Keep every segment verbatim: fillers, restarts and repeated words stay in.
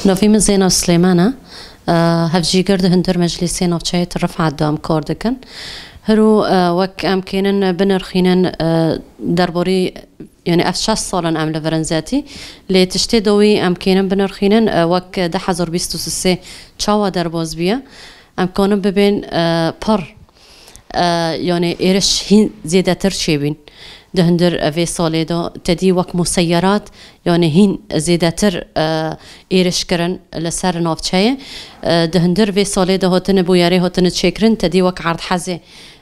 Navê min Zêna Silêman e. E, hevjîgir di hundir meclîsê navçeyê Til Rifat de em kar dikin. Hiro, e, wek em kênin binirxînin, e, derborî, yani ev şeş sal in em li vir in zetî. Lê tiştê dawî em kênin binirxînin, e, wek du hezar bîst û sê çawa derbas bûye. Em kanin bibên, e, pir, e, yani êriş hîn zêdetir çêbîn. Di hundir vê salê de tedî wek museyerat, yani hîn zêdetir, e, êriş kirin li ser navçeyê. E, di hundir vê salê de hatine bûyerê hatine çêkirin, tedî wek erdhezê,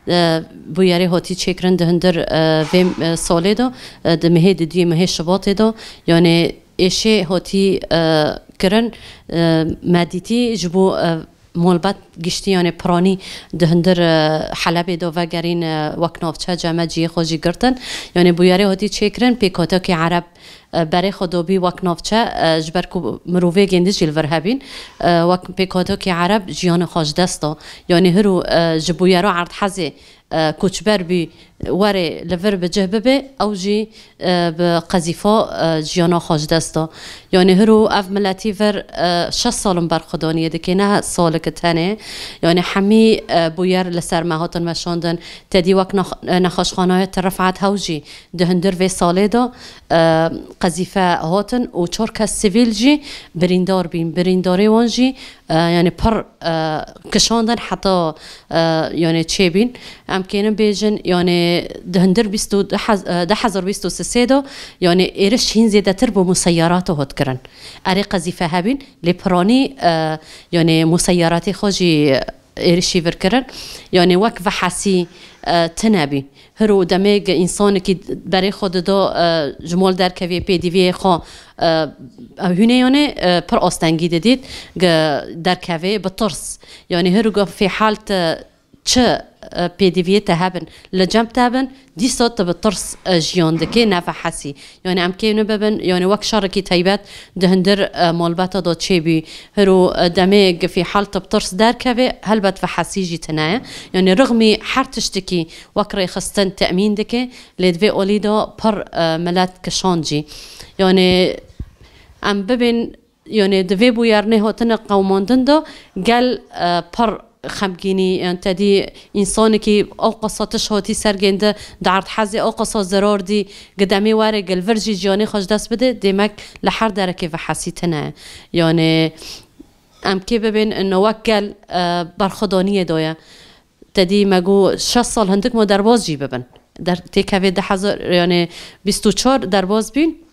e, bûyerê hatî çêkirin di hundir, e, vê, e, salê de, e, di mehê di duyê mehê Şibatê de, yani êşê hatî, e, kirin, e, me dîtî ji bo, e, malbat giştî, yani piranî di hundir, e, Helebê de vegerîn, e, wek navçe ceme cihê xwe jî girtin. Yani bûyerê hatî çêkirin, pêkhatekî Ereb, e, berê xwe dobî wek navçe, e, ji ber ku mirovê gêndî jî li vir hebîn, e, wek pêkhatekî Ereb jiyanê xwe ji dest da. Yani hiro, e, ji bûyera erdhezê, e, koçber bî, werê li vir bi cih bibe, ew jî, e, bi qezîfa, e, jiyana xwe ji dest da. Yani hiro ev miletî vir, e, şeş sal in berxwedaniyê dike, ne saleke tenê. Yani hemî, e, bûyer li ser me hatin meşandin. Tedî wek nex-, e, nexweşxanaya Til Rifat hew jî di hundir vê salê de, e, qezîfe hatin û çar kes sivîl jî birîndar bîn. Birîndarê wan jî, e, yani pir, e, kişandin heta, e, yani çêbîn. Em kênin bêjin, yani di hundir bîst û, du hez-, e, du hezar bîst û sê de, yani êriş hîn zêdetir bi museyerata hat kirin. Erê qezîfe hebîn, lê piranî, e, yani museyeratê xwe jî êrişî vir kirin. Yani wek vehesî, e, tine bî. Hiro demê ge însanekî berê xwe dida, e, ji mal derkevê pêdiviyê xwe, e, hûnê yani, e, pir astengî didît ge derkevê bi tirs. Yani hiro ge fîhal te çi, e, pêdiviyê te hebin, li cem te bin, dîsa tu bi tirs, e, jiyan dikê, ne vehesî. Yani em kê ne bibin, yani wek şerekî taybet di hundir, e, malbata da çêbî. Hiro, e, demê gifî hal tu bi tirs derkevê, helbet vehesî jî tine ye. Yani rixmî her tiştekî wek rêxistin temîn dike, lê di vê olî de pir, e, milet kişand jî. Yani em bibên, yani di vê bûyernê hatine qewmandin de gel, e, pir xemgînî, yani te dî însanekî ewqasa tiş hatî ser gêndi, di erdhezê ewqasa zerar dî, gi demê were gel vir jî jiyanê xwe ji dest bide, demek li her derekê vehesî tine. Yani em kê bibên ino wek gel, e, berxwedaniyê de ye. Te dî me got şeş sal hindik ma derbas jî bibin. Der-, têkevê du hezar, yani bîst û çar derbas bîn.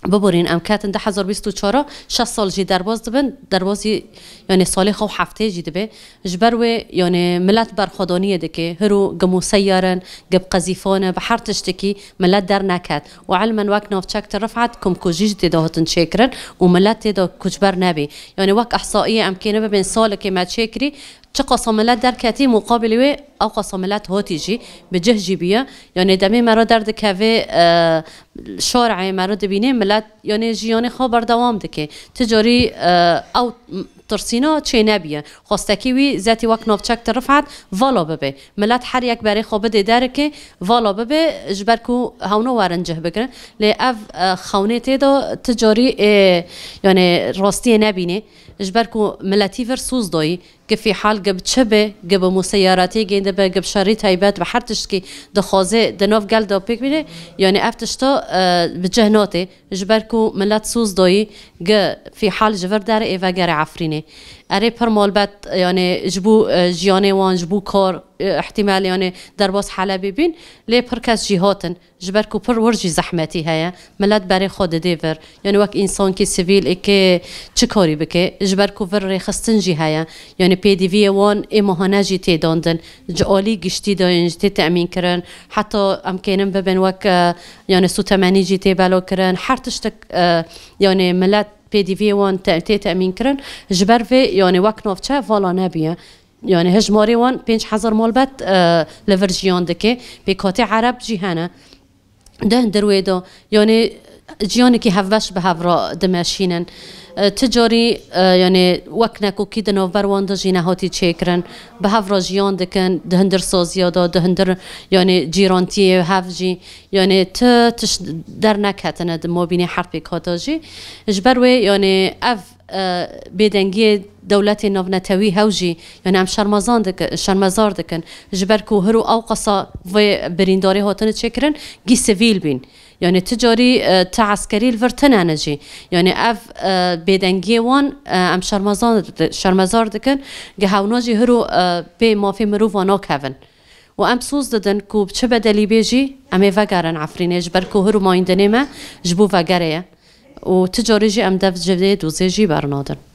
Biborîn, em ketin du hezar bîst û çar, şeş sal jî derbas dibin, derbasî, yani salê xwe û heftê jî dibe. Ji ber wê, yani milet berxwedaniyê dike, hiro gi museyer in, gi bi qezîfan e, bi her tiştekî milet derneket. Û ilmen wek navçek Til Rifat komkujî jî tê de hatin çêkirin û milet tê de koçber nebî. Yani wek ihsaiyê em kê ne bibên salekê me çêkirî, çiqasa milet derketî, muqabilê wê ewqasa milet hatî jî, bi cih jî bûye. Yani demê me re derdikeve, e, şarê me re dibîne, milet, yani jiyanê xwe berdewam dike. Ti carî, e, ew tirsîna çê nebûye. Xwestekî wî zetî wek navçek Til Rifat vala bibe. Milet her yek berê xwe bide derikê, vala bibe, ji ber ku hewna werin cih bigirin. Lê ev, e, xewnê tê de ti carî, e, yani rastiyê nebîne. Ji ber ku miletî vir soz dayî. Gifî hal gib çi be, gib museyaratê gêndi be, gib şerî taybet be, her tiştkî dixwaze di nav gel de pêk bîne, yani ev tişta, e, bi cih nate. Ji ber ku milet soz dayî, gi fî hal ji vir derê ê vegere Efrînê. Erê pir malbet, yani ji bo, e, jiyanê wan, ji bo kar, e, ihtimal, yani derbas Helebê bîn, lê pir kes jî hatin. Ji ber ku pir wir jî zehmetî heye, milet berê xwe didê vir. Yani wek însankî sivîl ê kê çi karî bike, ji ber ku vir rêxistin jî heye. Yani pêdiviyê wan ê mahane jî tê dandin. Ji alî giştî de yên jî tê temîn kirin. Heta em kênin bibin wek, e, yani sûtemenî jî tê belo kirin. Her tiştek, e, yani milet pêdiviyê wan te-, tê temîn kirin. Ji ber vê yani wek navçe vala nebûye. Yani hejmarê wan pênc hezar malbet, e, li vir jiyan dike. Pêkhatê Ereb jî hene. Di hundir wê de, yani jiyanekî hevbeş bi hev re dimeşînin. E, ti carî, e, yani wek nekokî di navber wan de jî nehatî çêkirin. Bi hev re jiyan dikin, di hundir saziya de, di hundir yani cîrantiyê hev jî. Yani ti tişt derneketine di mabînê her pêkhata jî. Ji ber wê yani ev e, bêdengiyê dewletê navnetewî hew jî, yani em şermezan diki-, şermezar dikin. Ji ber ku hiro ew qasa vê birîndarê hatine çêkirin, gî sivîl bîn. Yani ti carî, e, ti eskerî li vir tine ne jî. Yani ev, e, bêdengiyê wan, e, em şermezan di-, şermezar dikin. Gi hewna jî hiro, e, pê mafê mirova nakevin. Û em soz didin ku bi çi bedelî bê jî em ê vegerin Efrînê, ji ber ku hiro mayîndinê me ji bo vegerê ye. Û ti carî jî em dev ji vê dozê jî bernadin.